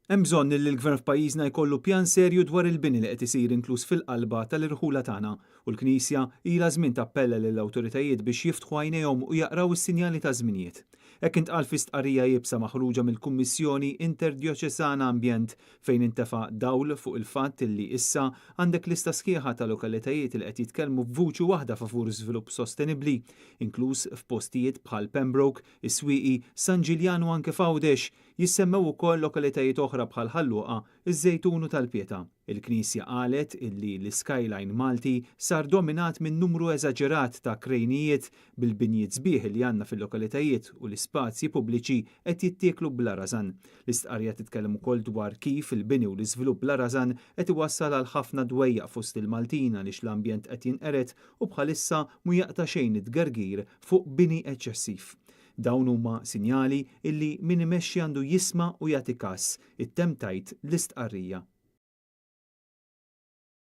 Hemm bżonn li l-Gvern f'pajjiżna jkollu pjan serju dwar il-bini li qed isir inkluż fil-qalba tal-irħula tagħna u l-Knisja ilha żmien tappella lill-awtoritajiet biex jiftħu għajnejhom u jaqraw is-sinjali taż-żminijiet. Hekk intqal fi stqarrija iebsa maħruġa mill-Kummissjoni Interdjoċesana Ambjent fejn intefa' dawl fuq il-fatt li issa għandek lista sħiħa ta' lokalitajiet li qed jitkellmu b'vuċi waħda favur żvilupp sostenibbli, inkluż f'postijiet bħal Pembroke, is-Swieqi, San Ġiljan u anke f'Għawdex. Jissemmew ukoll lokalitajiet oħra bħal Ħal Luqa, iż-Żejtun u Tal-Pietà. Il-Knisja qalet illi l-iskyline Malti sar dominat minn numru eżaġerat ta' krejnijiet bil-binjiet sbieħ li għandna fil-lokalitajiet u l-ispazji pubbliċi qed jittieklu bla rażan. L-istqarrija titkellem ukoll dwar kif il-bini u l-iżvilupp bla rażan qed iwassal għal ħafna dwejjaq fost il-Maltin għaliex l-ambjent qed jinqered u bħalissa mhu jaqta' xejn it-tgergir fuq bini eċċessiv. Dawn huma sinjali illi min imexxi għandu jisma' u jagħti kas, ittemm tgħid l-istqarrija.